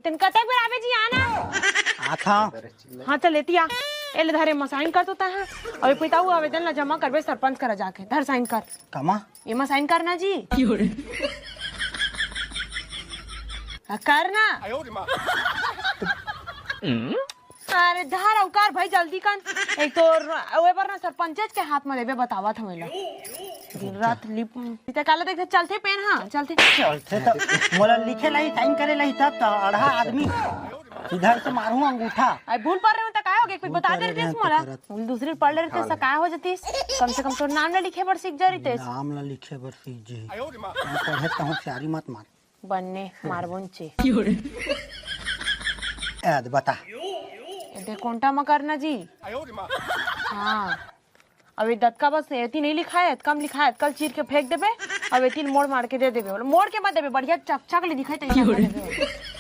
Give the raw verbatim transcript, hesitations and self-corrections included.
तेन कतेक बेर आबे जी, आना। आत हंव। हाँ, चल लेती आ। ए ले धर, एमा साइन कर तो तैं हा। अबे पुताऊ, आवेदन ला जमा करबे सरपंच करा जाके। धर साइन कर। कमा? एमा साइन करना जी। हाँ, करना। अरे धर अउ कर भाई, जल्दी कर। एक तो र-, ओए बर ना सरपंचेच के हाथ में देबे, बतावत हंव एला। दिन रात लिप, इते काला देखे चलथे पेन, हाँ, चलथे। चलथे त मोला लिखे लाही, साइन करे लाही, तब त अड़हा आदमी। इधर से मारहूं अंगूठा। अरे भूल पढ़ रहे हो त काय हो गे? कुछ भूल बता पढ़ दे रहे रहिस हैं मोला। तो करत। दूसरी पढ़ ले रहिते त काय हो जातिस? कम से कम तोर नाम ला लिखे बर सीख जा रहिते। नाम ला लिखे बर सीख जी। मैं पढ़े त हूँ, सियारी मत मार। बन्ने मारबोन चे। ए, बता। ए दे कोंटा म करना जी। हाँ। अब ये दतका बस एती नहीं लिखाए, एतका म लिखाए, एतका ल चीर के फेंक देबे, अब एती ल मोड़ मार के दे देबे। मोड़ के मत देबे, बढ़िया चकचक ले दिखाई तइसे देबे।